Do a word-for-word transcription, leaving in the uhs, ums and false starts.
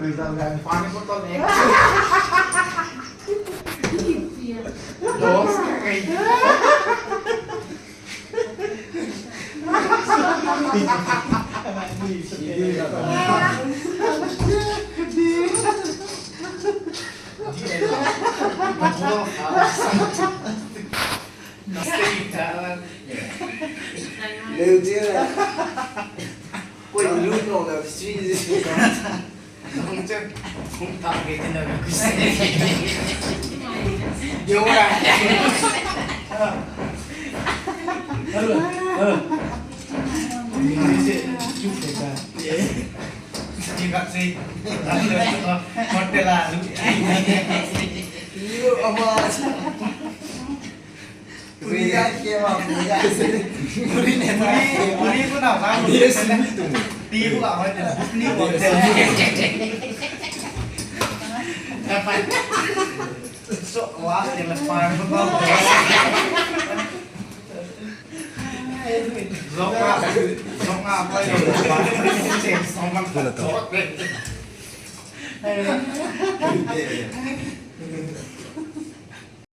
Result kan. Pani botol eh. Dos. Leo dia. Koi lu no la si. Nung chen, nung tak ke tina ke kusi. Yo la. Hello, hello. Ni se, chup de ka. Ye. Ni ka se. Hotel a lu. Yo, ama. Puri ya ke ma, puri ya. Puri ne, puri, puri ko na, na. Yes, me too. Ti ko la, ni ko. So, last in the farm. Zong a, zong a, pa yo. Change song ma. Wala to. Hey.